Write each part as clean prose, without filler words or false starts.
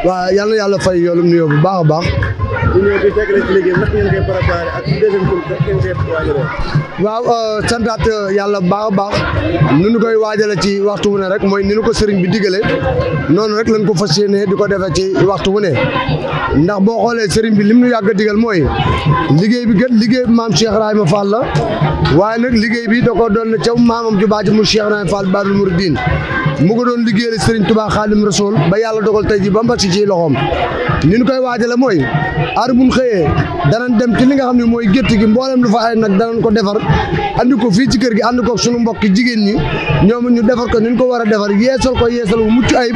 waaw yal na yàlla fay yoolum nuyoo bu baax a baax. ñu ñëw di fekk leen ci liggéey ndax ngeen koy préparé ak deuxième tour ngeen koy waajalee. waaw santaat yàlla bu baax a baax ni ñu koy waajale ci waxtu wu ne rek mooy ni ñu ko sëriñ bi digale noonu rek lañ ko fas yéene di ko defee ci waxtu wu ne ndax boo xoolee sëriñ bi lim nu yàgg a digal mooy liggéey bi gën liggéey bi maam Cheikh Ibrahima Fall la waaye nag liggéey bi da ko doon na ca maamam ju baax mu Cheikh Ibrahima Fall Babul Mouridine mu ko doon liggéeyal sëriñ Touba Xaadim Rasul ba yàlla dogal tey ji ba mbasi ci loxoom ni ñu koy waajale mooy ar buñ xëyee danañ dem ci li nga xam ne mooy gétt gi mboolem lu fa ay nag danañ ko defar andi ko fii ci kër gi andi ko suñu mbokki jigéen ñi ñoom ñu defar ko ni ñu ko war a defar yeesal ko yeesal bu mucc ayib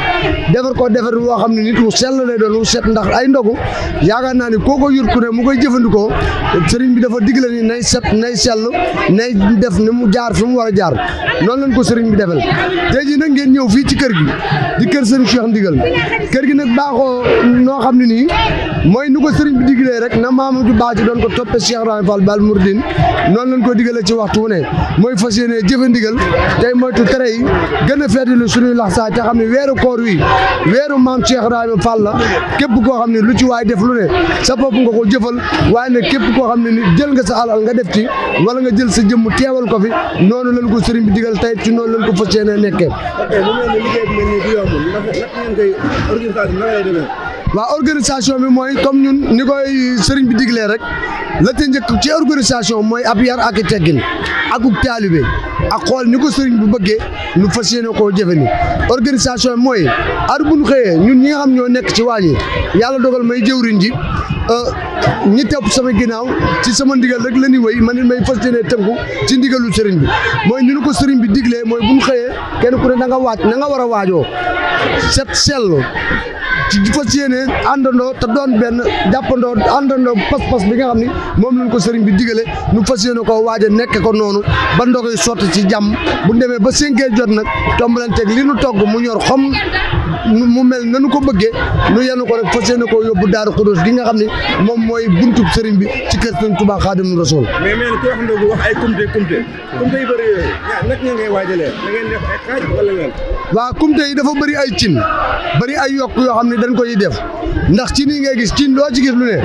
defar ko defar boo xam ne nit wu sell lay doon wu set ndax ay ndogu yaakaar naa ni koo ko yur ku ne mu koy jëfandikoo sëriñ bi dafa digle ni nay set nay sell nay def ni mu jaar fi mu war a jaar noonu lañ ko sëriñ bi defal tey jii nag ngeen ñëw fii ci kër gi di kër sëriñ Cheikh Ndigal kër gi nag baaxoo noo xam ne nii mooy nu ko sëriñ bi diglee rek na maama ju baax ci doon ko toppe Cheikh Ibrahima Fall Babul Mouridine noonu lañ ko digalee ci waxtu wu ne mooy fas yéene jëfe ndigal tey moytu tere yi gën a feetali suñuy laxsaay te xam ne weeru koor wi weeru maam Cheikh Ibrahima Fall la képp koo xam ne lu ci waay def lu ne sa bopp nga ko jëfal waaye nag képp koo xam ne ni jël nga sa alal nga def ci wala nga jël sa jëmm teewal ko fi noonu lañ ko sëriñ bi digal tey ci noonu lañ ko fas yéene nekkee. ok mu mel ni liggéey bi mel nii du yomb ndax ngeen koy organisation naka lay demee. waaw organisation bi mooy comme ñun ni koy sëriñ bi diglee rek la ca njëkk ci organisation mooy ab yar ak i teggin akuk taalibe ak xool ni ko sëriñ bu bëggee nu fas yéene koo jëfe ni organisation bi mooy ar bu ñu xëyee ñun ñi nga xam ñoo nekk ci waañi yàlla dogal may jëwriñ ji ñi topp sama ginnaaw ci sama ndigal rek la ñuy wéy man it may fas yéene tënku ci ndigalu sëriñ bi mooy ni ko sëriñ bi diglee mooy bu ñu xëyee kenn ku ne da nga waaj na nga war a waajoo set sell ci fas yéene àndandoo te doon benn jàppandoo àndandoo pas-pas bi nga xam ni moom lañ ko sëriñ bi digale nu fas yéene ko waaja nekk ko noonu ba ndox yi sotti ci jàmm bu demee ba 5 heures jot nag tombalanteeg li nu togg mu ñor xom mu mel nanu ko bëggee nu yenu ko rek fas yéene ko yóbbu Daaru Xudoos gi nga xam ne moom mooy buntub sëriñ bi ci kër Sëriñ Tuubaa Xaadimu Rasuul. mais ku wax ndogu wax ay kumte yu bëri yooyu nag ngeen ngay waajalee da ngeen def ay xaaj wala ngeen. waaw kumte yi dafa bëri ay cin bëri ay yokk yoo xam ne dañ koy def ndax ci nii ngay gis cin loo ci gis lu ne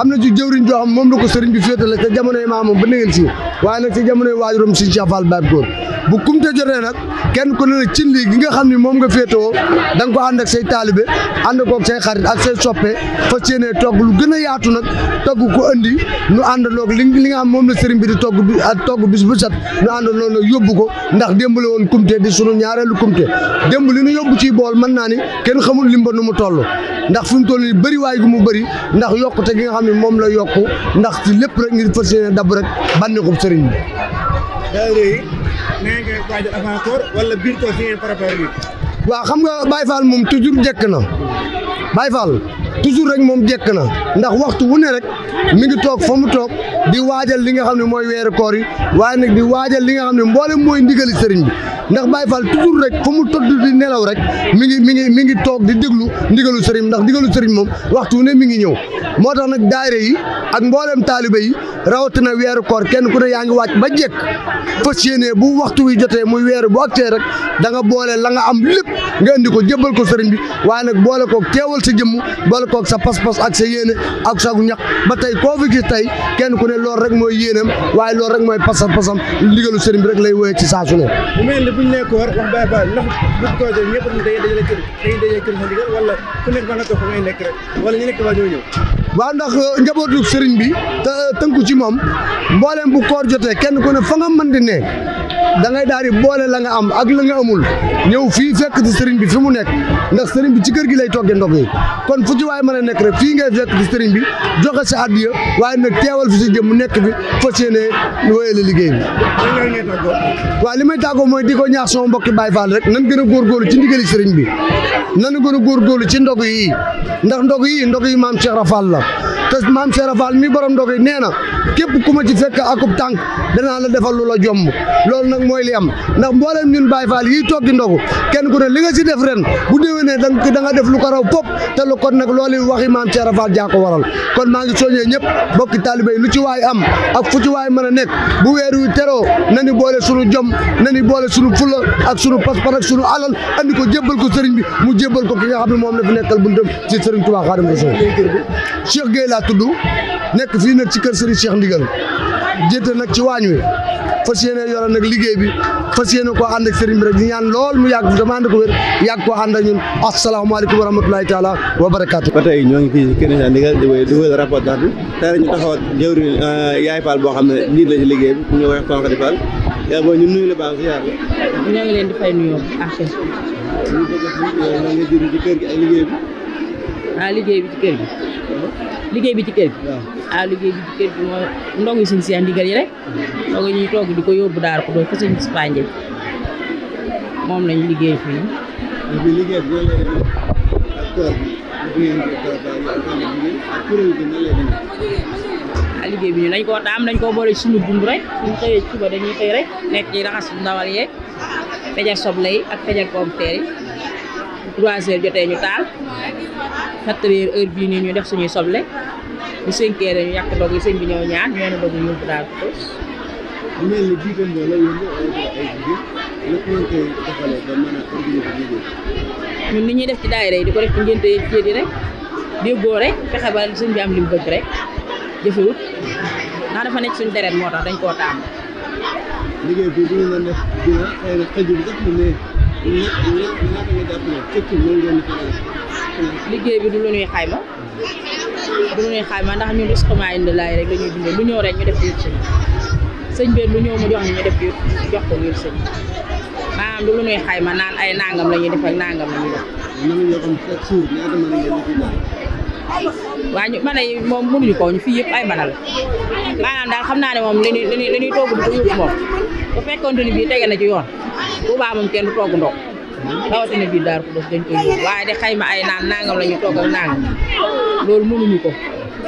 am na ci jëwriñ joo xam moom la ko sëriñ bi féetale te jamonoy maamam ba ngeen si waaye nag ci jamonoy waajuram Sëriñ Cheikh Fall Baab Góor bu kumte jotee nag kenn ku ne nag cin lii gi nga xam ne moom nga féetewoo da nga ko ànd ak say taalibe ànd koog say xarit ak say soppe fas yéene togg lu gën a yaatu nag togg ko andi nu àndandoo li nga xam moom la sëriñ bi di togg bis bu set nu àndandoo nag yóbbu ko ndax démb la woon kumte di sunu ñaareelu kumte démb li nu yóbbu ci bool mën naa ni kenn xamul limba nu mu toll ndax fi mu toll nii bëri waay gu mu bëri ndax yokkute gi nga xam ne moom la yokku ndax ci lépp rek ngir fas yéene dab rek bànneexub sëriñ bi. nee ngeen waajal avant koor wala biir koor si ngeen préparé bi. waaw xam nga Baye Fall moom toujours jekk na Baye Fall toujours rek moom jekk na ndax waxtu wu ne rek mi ngi toog fa mu toog di waajal li nga xam ne mooy weeru koor yi waaye nag di waajal li nga xam ne mboolem mooy ndigali sëriñ bi ndax Baye Fall toujours rek fa mu tëdd di nelaw rek mi ngi toog di déglu ndigalu sëriñ ndax ndigalu sëriñ moom waxtu wu ne mi ngi ñëw moo tax nag daayira yi ak mboolem taalibe yi rawatina weeru koor kenn ku ne yaa ngi wàcc ba jekk fas yéene bu waxtu wi jotee muy weeru bu aktee rek da nga boole la nga am lépp nga indi ko jébbal ko sëriñ bi waaye nag boole koog teewal sa jëmm boole koog sa pas-pas ak sa yéene ak sa ñaq ba tey koo fi gis tey kenn ku ne loolu rek mooy yéenam waaye loolu rek mooy pasam ndigalu sëriñ bi rek lay woyee ci saa su ne. bu mel ni buñ nekk war wax Baye Fall ndax bu ko defee ñëpp dañuy dajale kër sa ndigal wala ku nekk ba nga toog fa ngay nekk rek wala ñu nekk ba ñoo ñëw. waaw ndax njabootu sëriñ bi te tënku ci moom mbooleem bu koor jotee kenn ku ne fa nga mën di ne da ngay daal di boole la nga am ak la nga amul ñëw fii fekk ci sëriñ bi fi mu nekk ndax sëriñ bi ci kër gi lay toggee ndog yi kon fu ci waay mën a nekk rek fii ngay fekk ci sëriñ bi joxe sa addiya waaye nag teewal fi si jëm mu nekk fi fas yéene wéyale liggéey bi. waaw li may tàggoo mooy di ko ñaax sama mbokki Baye Fall rek nan gën a góorgóorlu ci ndigali sëriñ bi nan gën a góorgóorlu ci ndog yi ndax ndog yi maam Cheikh Rafal la te maam Cheikh Rafal mi borom ndog yi nee na képp ku ma ci fekk akub tànk danaa la defal lu la jomb loolu nag mooy li am ndax mboolem ñun Baye Fall yi toog di ndogu kenn ku ne li nga si def ren bu déwénee da nga def lu ko raw pop te lu kon nag loolu waxi maam Cheikh Fall jaa ko waral kon maa ngi soññee ñëpp bokki taalibe yi lu ci waay am ak fu ci waay mën a nekk bu weer wi teroo nañu boole sunu jom nañu boole sunu fulla ak sunu pas-pas ak sunu alal andi ko jébbal ko sëriñ bi mu jébbal ko ki nga xam ne moom la fi nekkal buntam ci sëriñ Touba Xaadimu Rasuul Cheikh Gueye laa tudd nekk fii nag ci kër sëriñ Cheikh Ndigal jéete nag ci waañ wi fas yéene yore nag liggéey bi fas yéene koo ànd ak sëriñ bi rek di ñaan lool mu yàgg dama ànd ko wér yàgg koo ànd ak ñun asalaamaaleykum wa rahmatulahi taala wa barakaatu. ba tey ñoo ngi fii kër Cheikh Ndigal di wéyal reportage bi tey ñu taxaw ak jëwriñ Yaay Fall boo xam ne njiit la ci liggéey bi ñu wax Soxna Khady Fall yaa booy ñu nuyu la baax si yaar la ñoo ngi leen di fay nuyoo ak ñu ngi jëriñ ci kër gi ak liggéey bi liggéey bi ci kër gi liggéey bi ci kër gi liggéey bi ci kër gi mooy ndogu suñu Cheikh Ndigal yi rek ndogu ñuy togg di ko yóbbu daara ko doon fa suñu Spanjé moom lañu liggéey fii liggéey bi ak koor bi liggéey bi ñu dañ koo daam dañ koo boole suñu dund rek suñu xëyee suba dañuy xëy rek nekk ci raxas ndawal yeeg fejal soble yi ak fejal pomme de terre yi 3 heures jotee ñu taal 4 heures heure bii nii ñu def suñuy soble bu 5 heures ñu yàq dog yi sëñ bi ñëw ñaan ñu ne dog ñu yóbbu daal ko ñu mel ni jiite mbooloo yéen ay jigéen lépp ngeen koy defalee ba mën a organiser liggéey ñun li ñuy def ci daayira yi di ko def ci ngénte yi ceet yi rek déggoo rek fexe ba sëñ bi am li mu bëgg rek jëfewut ndax dafa nekk suñu deret moo tax dañ koo taam liggéey bi dina la def dina xëy na xëjul sax mais liggéey bi du lu ñuy xayma ndax ñun risquement indi laay rek la ñuy dundee lu ñëw rek ñu def ci sëñ bi lu ñëw mu jox ñu def ci jox ko ngir sëñ maanaam du lu ñuy xayma naan ay nangam la ñuy def ak nangam la ñuy def. waa ñu mën a moom mënuñu ko ñu fii yëpp ay mën a la maanaam daal xam naa ne moom li ñuy togg di ko yóbbu moom bu fekkoon ne bii tege na ci yoon bu baax moom kenn du togg ndox rawatina biir Daaru Xudoos dañ koy yóbbu waaye di xayma ay nangam la ñuy togg ak nangam loolu mënuñu ko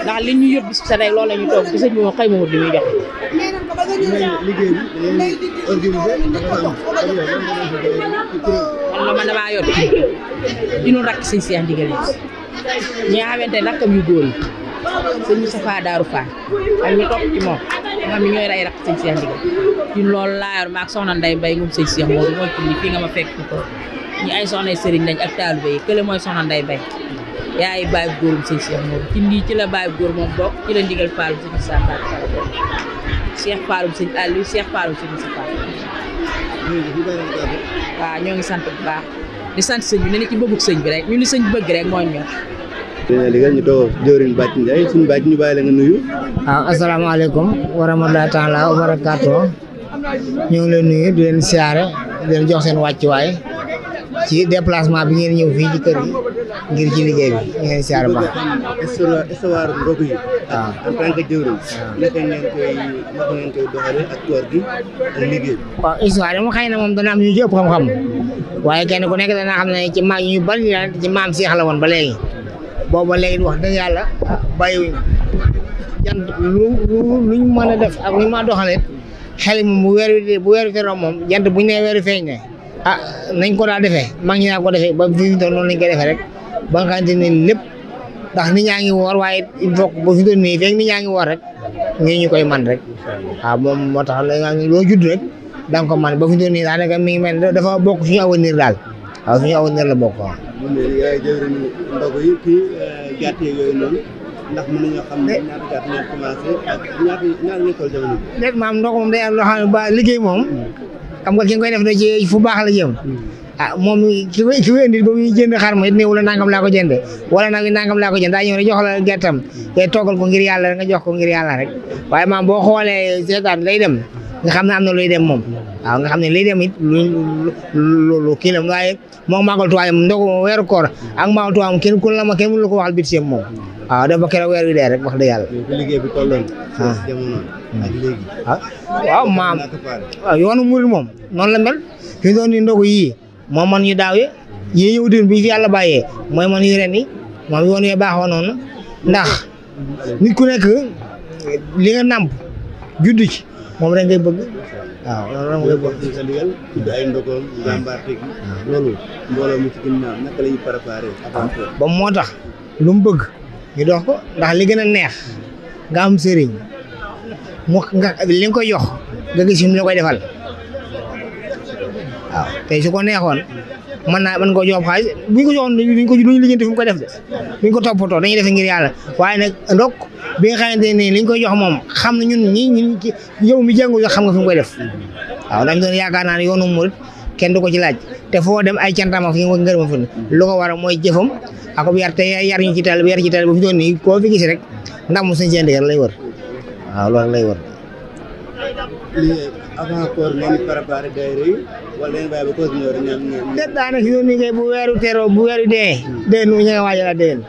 ndax li ñu yóbbu sa rek loolu la ñuy togg ci sëñ bi moom xayma wut li muy joxe. liggéey bi dañuy organiser man damaa yor di nu rakk sëñ Cheikh Ndigal ñi nga xamante ne rakkam yu góor yi sëñ Moustapha Darou Fall ak ñu topp ci moom nga xam ne ñooy ray rakk sëñ Cheikh Ndigal ci loolu laa yor maag soxna Ndeye Mbaye ngum sëñ Cheikh moom mooy ci fii nga ma fekk ko ñi ay soxna sëriñ lañ ak taalibe yi kële mooy soxna Ndeye Mbaye yaay baay góorum sëñ Cheikh moom ci lii ci la baay góor moom bokk ci la Ndigal Fall sëñ Moustapha Fall bokk Cheikh Fallum sëñ Aliou Cheikh Fallum sëñ Moustapha waaw ñoo ngi sant bu baax di sant sëñ bi ne ci bëggug sëñ bi rek ñu ni sëñ bi bëgg rek moo ñor. dina digal ñu toog jëwriñ Bàcc Ndiaye suñu bàcc ñu bàyyi la nga nuyu. waaw asalaamaaleykum wa rahmatullahi taala wa barakaatu ñu ngi leen nuyu di leen siyaare di leen jox seen wàccuwaay ci déplacement bi ngeen ñëw fii ci kër gi ngir ci liggéey bi ñu ngi siyaare baax. histoire ndogu yi. waaw en tant que jëwriñ. naka ngeen koy doxalee ak koor gi ak liggéey bi. waaw histoire yi mu xëy na moom dana am ñu ci ëpp xam-xam waaye kenn ku nekk dana xam ne ci maam ñu bari ci maam Seex la woon ba léegi booba léegi wax dëgg yàlla bàyyiwuñ jant luñ mën a def ak luñ mën a doxalee xel moom bu weer wi teroo moom jant buñ ne weer wi feeñ ne nañ ko daa defee mag ñi naa ko defee ba fi doon noonu lañ koy defee rek ba nga xamante ne lépp ndax nit ñaa ngi woor waaye il faut que ba fi doon nii feeg nit ñaa ngi woor rek ñu koy man rek waaw moom moo tax loo judd rek da nga ko man ba fi doon nii daanaka mi ngi mel dafa bokk suñu avenir daal waaw suñu avenir la bokk waaw. moom la yaay jëwriñ ndogu yi kii gàtt yooyu noonu ndax mën nañoo xam ne ñaata gàtt ñoo commencé ak ñaata ñoo toll jamono bi. déet maam ndogu moom day am loo xam ne ba liggéey moom xam nga ki nga koy def da ci fu baax la jëm moom ki koy indi ba muy jënd xar ma it néew la nangam laa ko jënde wala nag nangam laa ko jënd daa ñëw rek jox la gertam te toggal ko ngir yàlla nga jox ko ngir yàlla rek waaye maam boo xoolee seetaan lay dem nga xam ne am na luy dem moom waaw nga xam ne liy dem it lu kii la waaye moom màggal Tuubaa ndogu weeru koor ak màggal Tuubaa moom kenn ku la ma kenn mënu la ko waxal bit si moom waaw dafa keroog weer wi dee rek wax dëgg yàlla. liggéey bi tolloon jamono ak léegi. waaw maam waaw yoonu murid moom noonu la mel fi doon ni ndogu yii moom man ñu daaw yi ñëw din bi fi yàlla bàyyee mooy man yu ren yi moom yoon yee baaxoo noonu ndax nit ku nekk li nga nàmp judd ci moom rek ngay bëgg waaw loolu rek ngay bëgg. sa ndigal tudd ay ndogoom jàmbaar tegi loolu mbooloo mu ci ginnaaw naka la ñuy préparé avant ba moo tax lu mu bëgg ñu dox ko ndax li gën a neex nga am sëriñ mu nga li nga koy jox nga gis mu la koy defal waaw tey su ko neexoon mën ko jox xaalis buñ ko joxoon duñ lijjanti fu mu koy def de buñ ko toppatoo dañuy def ngir yàlla waaye nag ndok bi nga xamante ne liñ koy jox moom xam na ñun yow mi jàngul sax xam nga fi mu koy def waaw dañ doon yaakaar naa ne yoonu murit kenn du ko ci laaj te foo dem ay cantam fi nga ngërëma fi lu ko war a mooy jëfam ak yar te yar ñu ci tal bi bu fi doon nii koo fi gis rek ndax mu sëñ seen digal lay wër waaw loolu lay wër. lii avant koor ngeen di préparé daayira yi wala dañuy bàyyi ba koor ñëw rek déet daanaka si ni kay bu weeru teroo bu weeru dee déwén ñu nga waajal a déwén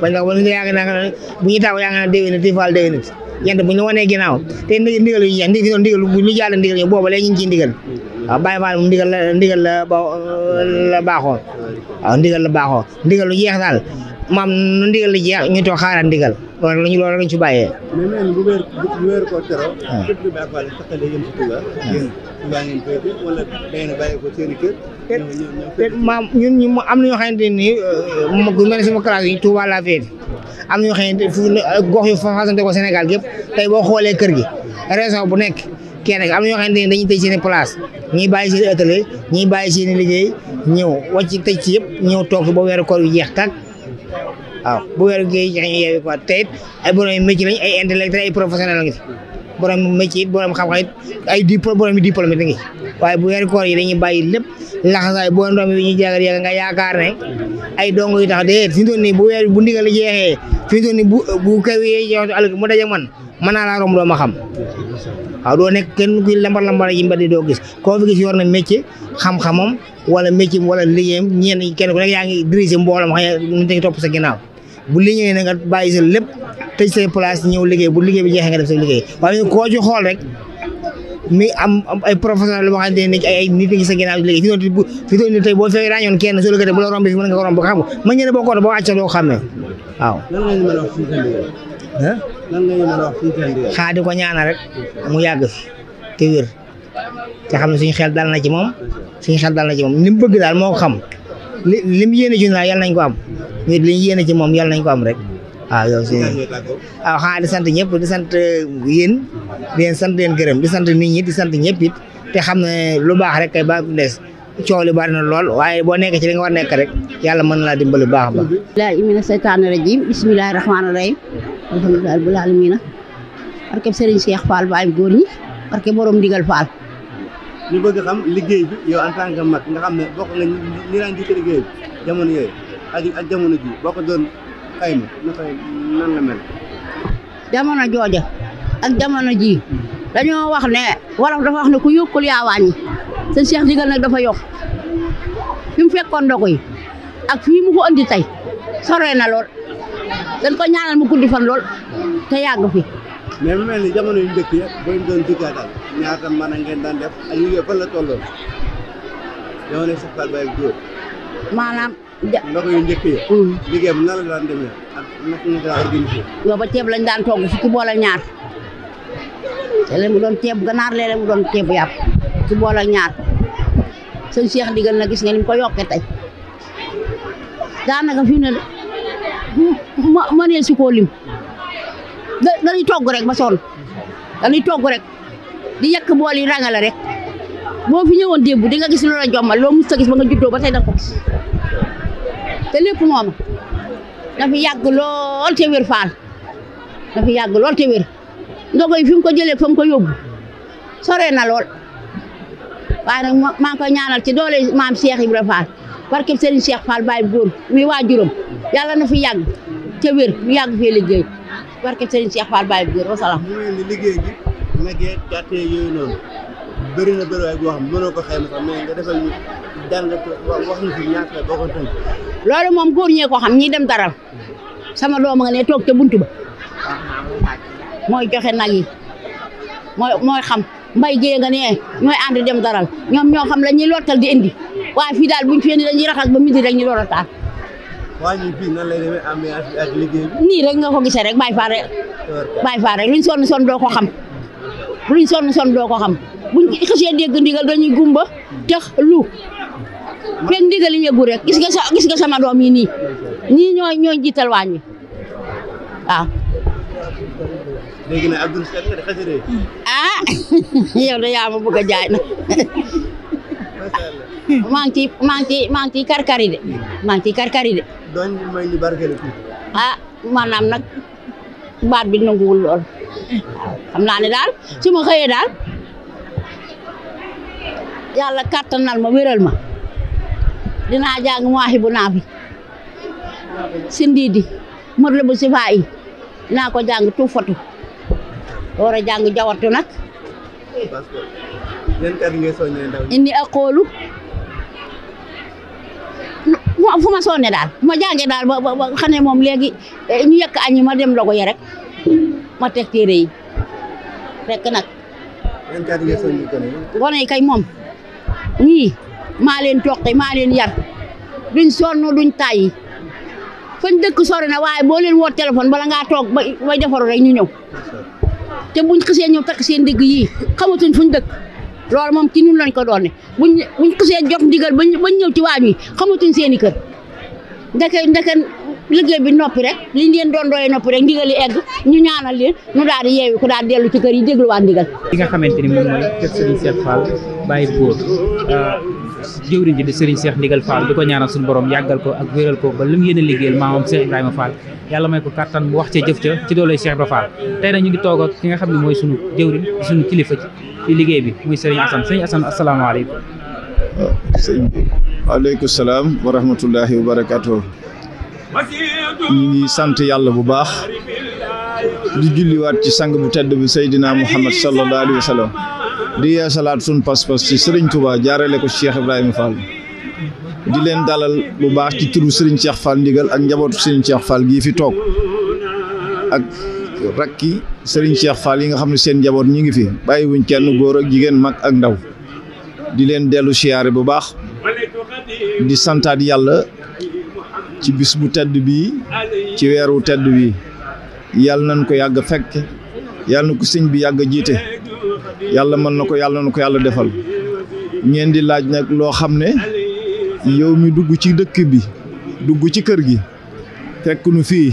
bañ nga ba ñu yàgg naa bu ñu taw yaa nga na déwén ti faal déwén yent bu ñu wanee ginnaaw te ndigal yu jeex ndigal bu ñu jàll ndigal ñu booba léegi ñu ngi ciy ndigal waaw bàyyi faal moom ndigal la baaxoo waaw ndigal la baaxoo ndigal lu jeex daal maam nu ndigal li jeex ñu toog xaaraat ndigal loolu lañ ci bàyyee. mais mel bu weer ko teroo képp ku baax faal taxale yéen ci Touba yéen Touba ngeen féete wala da ngeen bàyyi ko seen i kër maam ñun ñu am na ñoo xamante ni ku mel ne sama classe yi Touba laa féete am na ñoo xamante fu gox yu fasante ko Sénégal gépp tey boo xoolee kër gi région bu nekk kenn am na ñoo xamante ni dañuy tëj seen i place ñiy bàyyi seen atelier ñiy bàyyi seen i liggéey ñëw wàcc tëj ci yëpp ñëw toog ba weeru koor yu jeex tàkk waaw bu weeru géej jeex ñu yeewi ko te it ay borom métier lañ ay intellectuel ay professionnel la ngi fi borom métier it borom xam-xam it ay borom yi diplôme it ngi waaye bu weeru koor yi dañuy bàyyi lépp laxasaay boo ndoom bi ñu jaagar yàgg nga yaakaar ne ay dongo yu tax déet fi mu toll nii bu weer bu ndigal jeexee fi mu toll nii bu kaw yi jeexatu àll mu daje man mën naa laa romb doo ma xam waaw doo nekk kenn kuy lambar yi mbedd doo gis koo fi gis yor na métier xam-xamam wala métier wala liggéeyam ñenn kenn ku nekk yaa ngi dirigé mbooloo ma xam ne ñu topp sa ginnaaw bu liggéey na nga bàyyi sa lépp tëj say place ñëw liggéey bu liggéey bi jeexee nga def sa liggéey waaye koo ci xool rek mi am ay professionnel lu ma xamante ne ay nit ñi sa ginnaaw di liggéey fi doon ni tey boo fekk ràññoon kenn soo liggéey bu la romb fi mën nga ko romb xam nga ma ñene boo ko ba wàcc doo xàmmee waaw lan nga ñu mën a wax xaa di ko ñaanal rek mu yàgg fi te wér te xam ne suñu xel dal na ci moom li mu bëgg daal moo ko xam li mu yéene ci ñun daal yàlla nañ ko am li ñu yéene ci moom yàlla nañ ko am rek waaw yow si waaw xanaa di sant ñëpp di sant yéen di leen sant leen gërëm di sant nit ñi di sant ñëpp it te xam ne lu baax rek kay ba des coow li bari na lool waaye boo nekk ci li nga war nekk rek yàlla mën na laa dimbali bu baax a baax. billahi mina seytaani rajim bismillahi rahmaani rahim alhamdulillahi rabbil alamin barke Serigne Cheikh Fall baay góor ñi barke borom ndigal Fall. ñu bëgg xam liggéey bi yow en tant que mag nga xam ne bokk nga ñi daan jiite liggéey bi jamono yooyu ak jamono ji boo ko doon xayma nan la mel. jamono jooja ak jamono ji dañoo wax ne wolof dafa wax ne ku yokkul yaa wàññi sëñ Cheikh Ndigal nag dafa yokk fi mu fekkoon ndogu yi ak fii mu ko andi tey sore na lool dañ ko ñaanal mu guddi fan lool te yàgg fi. mais mu mel ni jamono yu njëkk yi boo ñu doon diggaatal ñaata mën a ngeen daan def ak liggéey fan la tolloon jamono Cheikh Fall Baye góor. maanaam. ndox yu njëkk yi. liggéey bi nan la daan demee ak naka nga daan organisé. booba ceeb lañ daan togg fukki bool ak ñaar léeg-léeg mu doon ceeb ganaar léeg-léeg mu doon ceeb yàpp fukki bool ak ñaar sëñ Cheikh Ndigal na gis nga ni mu ko yokkee tey daanaka fi mu ne ma nee si koo lim dañuy togg rek ba sonn dañuy togg rek di yekk bool yi rangale rek boo fi ñëwoon démb di nga gis loola jommal loo mus a gis ba nga juddoo ba tey da ko gis te lépp mooma dafa yàgg lool te wér Faal dafa yàgg lool te wér ndogo yi fi mu ko jëlee fa mu ko yóbbu sore na lool waaye nag maa ngi koy ñaanal ci doole maam Cheikh Ibra Fall barke Serigne Cheikh Fall Baye góor mi waajuram yàlla na fi yàgg te wér ñu yàgg fee liggéey barke Serigne Cheikh Fall Baye góor wasalaam. mu mel ni liggéey gi nag yeeg gàtt yooyu noonu bëri na bëri waaye boo xam mënoo ko xayma sax mais nga defal ñu jàngat wax ñu fi ñaata boo ko tënk. loolu moom góor ñee ko xam ñi dem daral sama doom nga ne toog te buntu ba mooy joxe nag yi mooy xam mbay jee nga ne ñooy ànd dem daral ñoom ñoo xam la ñuy lottal di indi waaye fii daal buñ fi indi dañuy raxas ba midi rek ñu door a taal waa ñi fii nan lay demee ambiance bi ak liggéey bi. nii rek nga ko gisee rek bàyyi faa rek luñ sonn doo ko xam luñ sonn doo ko xam buñ xasee dégg ndigal dañuy gumba tex lu fekk ndigal yi ñëggu rek gis nga sama doom yi nii ñooy jiital waañ wi waaw. léegi nag Abdou Seck nga di xasida yi. ah yow de yaa ma bëgg a jaay nag maa ngi ciy karkari de doon may ñu barkeelu tuuti. ah maanaam nag baat bi nanguwul lool xam naa ne daal su ma xëyee daal yàlla kàttanal ma wéral ma dinaa jàng Mawaahibu Naafi si ndiidi Matlabu Sifaa yi dinaa ko jàng tuufatu war a jàng jawatu nag yan kàddu ngay soññee ndaw ñi. indi ak xoolu fu ma sonne daal fu ma jàngee daal ba xam ne moom léegi ñu yekk añi ma dem logo ya rek ma teg téere yi fekk nag yan kàddu ngay soññee gone yi kay moom ñii maa leen toqi maa leen yar duñ sonn duñ tàyyi fañ dëkk sori na waaye boo leen woo téléphone bala ngaa toog bay defaru rek ñu ñëw te buñ xisee ñëw takk seen digg yii xamatuñ fuñ dëkk loolu moom ci ñun lañ ko doon ne buñ xisee jot ndigal bañ ñëw ci waañ wi xamatuñ seeni kër ndeke liggéey bi noppi rek liñ leen doon doyee noppi rek ndigal yi egg ñu ñaanal leen ñu daal di yeewi ko daal dellu ci kër yi dégluwaat ndigal. li nga xamante ni moom mooy kër Serigne Cheikh Fall Baye Góor jëwriñ ji di Serigne Cheikh Ndigal Fall di ko ñaanal suñu borom yàggal ko ak wéral ko ba li mu yéen a liggéeyal maamam Cheikh Ibrahima Fall yàlla may ko kattan mu wax ca jëf ca ci dooley Cheikh Ibrahima Fall tey nag ñu ngi toog ak ki nga xam ne mooy suñu jëwriñ suñu kilifa ci liggéey bi muy Serigne Assane Serigne Assane asalaamaaleykum. sëñ bi waaleykum salaam wa rahmatullahi wa barakaatu. ñu ngi sant yàlla bu baax di julliwaat ci sang bu tedd bi Seydina Muhammad sallallahu alayhi wa sallam di yeesalaat sun pas-pas ci Serigne Touba jaarale ko Cheikh Ibrahima Fall di leen dalal bu baax ci turu Serigne Cheikh Fall Ndigal ak njabootu Serigne Cheikh Fall gii fi toog ak rakki Serigne Cheikh Fall yi nga xam ne seen njaboot ñi ngi fi bàyyiwuñ kenn góor ak jigéen mag ak ndaw di leen dellu siyaare bu baax di santaat yàlla ci bis bu tedd bii ci weeru tedd bii yàlla nañ ko yàgg fekk yàlla na ko sëñ bi yàgg jiite yàlla mën na ko yàlla defal ngeen di laaj nag loo xam ne yow mi dugg ci dëkk bi dugg ci kër gi fekk nu fii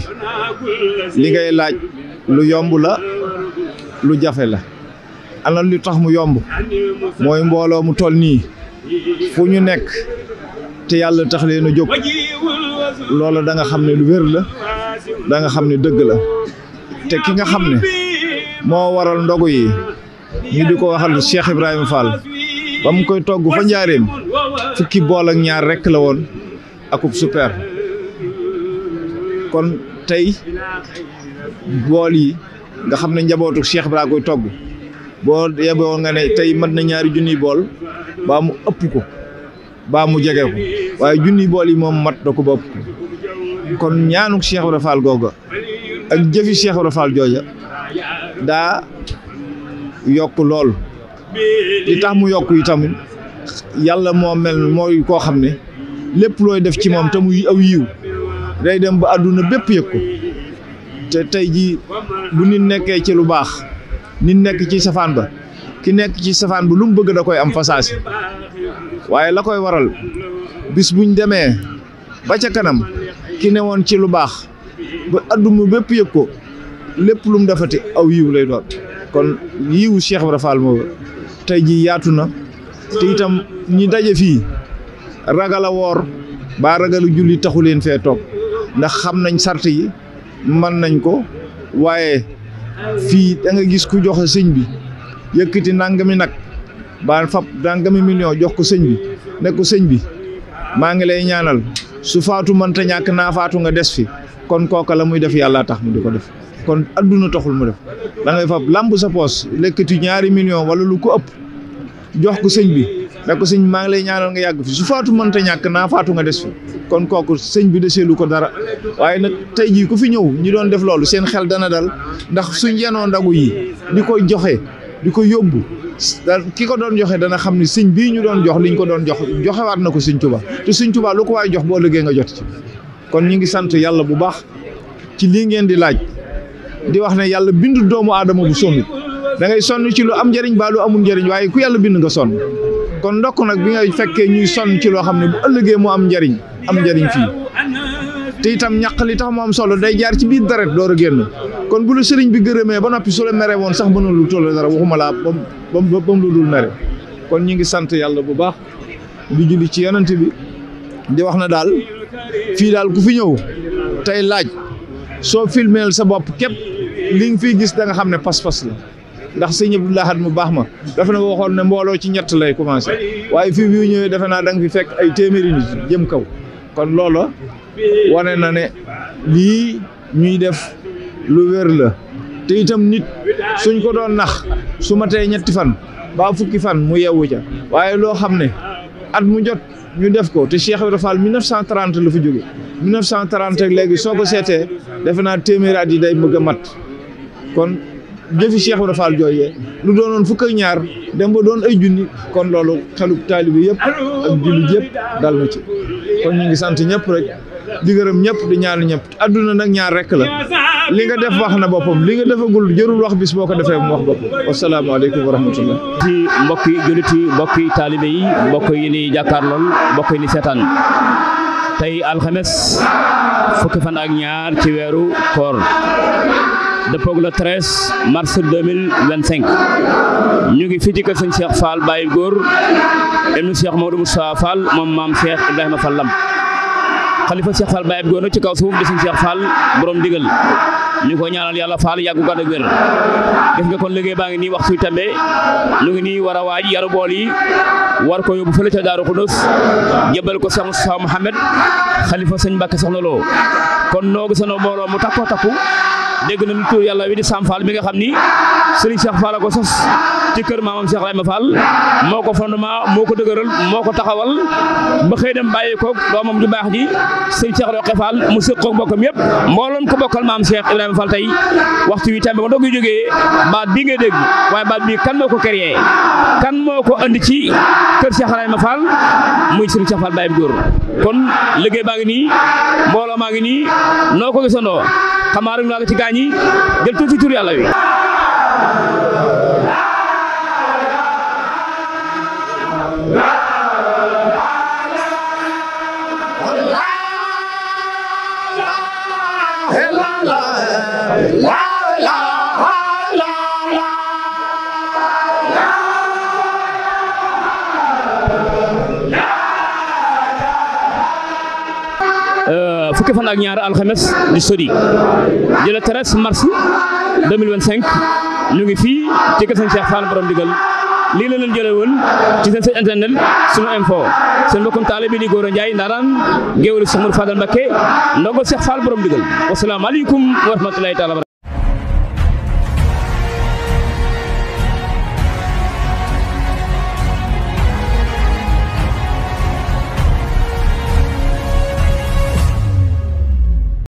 li ngay laaj lu yomb la lu jafe la ana lu tax mu yomb mooy mbooloo mu toll nii fu ñu nekk te yàlla tax leen a jóg loola da nga xam ne lu wér la da nga xam ne dëgg la te ki nga xam ne moo waral ndogu yi ñu di ko waxal Cheikh Ibrahima Fall ba mu koy togg fa njaareem fukki bool ak ñaar rekk la woon akub super kon tey bool yi nga xam ne njabootu Cheikh Ibrahima koy togg boo yeboo nga ne tey mat na ñaari junniy bool baa mu ëpp ko baa mu jege ko waaye junniy bool yi moom mat na ko ba ëpp ko kon ñaanuk Cheikh Ibrahima Fall googa ak jëfi Cheikh Ibrahima Fall jooja daa yokk lool li tax mu yokk yi tamit yàlla moo mel mooy koo xam ne lépp looy def ci moom te muy aw yiw day dem ba àdduna bépp yëg ko te tey jii bu nit nekkee ci lu baax nit nekk ci safaan ba ki nekk ci safaan ba lu mu bëgg da koy am fasaasi waaye la koy waral bis buñ demee ba ca kanam ki ne woon ci lu baax ba àdduna bépp yëg ko lépp lu mu defati aw yiw lay doon kon yiwu Cheikh Ibrahima Fall moo tey jii yaatu na te itam ñi daje fii ragal a woor baa ragal a julli taxu leen fee toog ndax xam nañ sart yi mën nañ ko waaye fii da nga gis ku joxe sëñ bi yëkkati nangami nag baa fab nangami million jox ko sëñ bi ne ko sëñ bi maa ngi lay ñaanal su faatu mënta ñàkk naa faatu nga des fi kon kooka la muy def yàlla tax mu di ko def kon adduna taxul mu def da ngay fab lamb sa poos lekkati ñaari million wala lu ko ëpp jox ko sëñ bi ne ko sëñ maa ngi lay ñaanal nga yàgg fi su faatu mënta ñàkk naa faatu nga des fi kon kooku sëñ bi deseelu ko dara waaye nag tey jii ku fi ñëw ñi doon def loolu seen xel dana dal ndax suñ yenoo ndagu yi di ko joxe di ko yóbbu ki ko doon joxe dana xam ne sëñ bii ñu doon jox liñ ko doon jox joxewaat na ko sëñ Tuubaa te sëñ Tuubaa lu ko waay jox boo liggéey nga jot ci kon ñu ngi sant yàlla bu baax ci lii ngeen di laaj di wax ne yàlla bindu doomu aadama bu sonn da ngay sonn ci lu am njëriñ ba lu amul njëriñ waaye ku yàlla bind nga sonn kon ndokk nag bi nga fekkee ñuy sonn ci loo xam ne bu ëllëgee mu am njëriñ fii te itam ñàq li tax mu am solo day jaar ci biir deret door a génn kon bu la sëriñ bi gërëmee ba noppi su la mere woon sax mënul lu toll dara waxuma laa ba mu lu dul mere kon ñu ngi sant yàlla bu baax di julli ci yonent bi di wax na daal fii daal ku fi ñëw tey laaj soo filmeel sa bopp képp li nga fiy gis da nga xam ne pas-pas la ndax sëñ Abdou Lahad mu baax ma dafa na waxoon ne mbooloo ci ñett lay commencé waaye fii bi ñëwee defe naa da nga fi fekk ay téeméeri nit jëm kaw kon loola wane na ne lii ñuy def lu wér la te itam nit suñ ko doon nax su ma tee ñetti fan ba fukki fan mu yeewu ca waaye loo xam ne at mu jot ñu def ko te Cheikh Ibrahima Fall 1930 la fa jóge 1930 ak léegi soo ko seetee defe naa téeméeri at yi day bëgg a mat kon jëfi Cheikh Ibrahima Fall jooyee lu doonoon fukk ak ñaar dem ba doon ay junni kon loolu xelub taalibe yëpp ak jullit yëpp dal na ci kon ñu ngi sant ñëpp rek di gërëm ñëpp di ñaan ñëpp adduna nag ñaar rek la li nga def wax na boppam li nga defagul jërul wax bis boo ko defee mu wax boppam wasalaamaaleykum wa rahmatullah ci mbokki jullit yi mbokki taalibe yi mbokk yi ni jàkkaarlool mbokk yi ni seetaan tey alxames fukki fan ak ñaar ci weeru koor dëppoog le 13 mars 2025 ñu ngi fii ci kër sëñ Cheikh Fall Baye Góor ibnu Cheikh Mamadou Moussa Fall moom maam Cheikh Ibrahima Fall Lam xalifa Cheikh Fall Baye Góor nag ci kaw suuf di sëñ Cheikh Fall borom digal ñu ko ñaanal yàlla Fall yàggu ko ak wér gis nga kon liggéey baa ngi nii waxtu tembe ñu ngi nii war a waaj yaru bool yi war ko yóbbu fële ca Daaru Xudus jëbal ko Cheikh Moustapha Mohamed xalifa sëñ Mbàkke Soxna Lo kon noo gisandoo mbooloo mu takku dégg na tur yàlla wi di Sam Fall mi nga xam ni Serigne Cheikh Fall ko sos ci kër maamam Cheikh Ibrahima Fall moo ko fondement moo ko dëgëral moo ko taxawal ba xëy dem bàyyi ko doomam ju baax ji Serigne Cheikh Roqe Fall mu sëq ko bokkam yëpp mbooloon ko bokkal maam Cheikh Ibrahima Fall tey waxtu wi tembe ba doog yu jógee baat bii ngay dégg waaye baat bii kan moo ko créé kan moo ko andi ci kër Cheikh Ibrahima Fall muy Serigne Cheikh Fall Baye Góor kon liggéey baa ngi nii mbooloo maa ngi nii noo ko gisandoo xamaa rek naa ko ci gaañ yi jël tuuti tur yàlla wi fukki fan ak ñaar alxames di sodi di le 13 mars 2025 ñu ngi fii ci kër sëñ Cheikh Fall borom digal lii la leen jëlee woon ci seen site internet sunu info seen mbokkum taalibe bi di Gora Ndiaye ndaaraan géwélu Cheikh Modou Fadal Mbacké ndongo Cheikh Fall borom digal wasalaamaaleykum wa rahmatulahi taala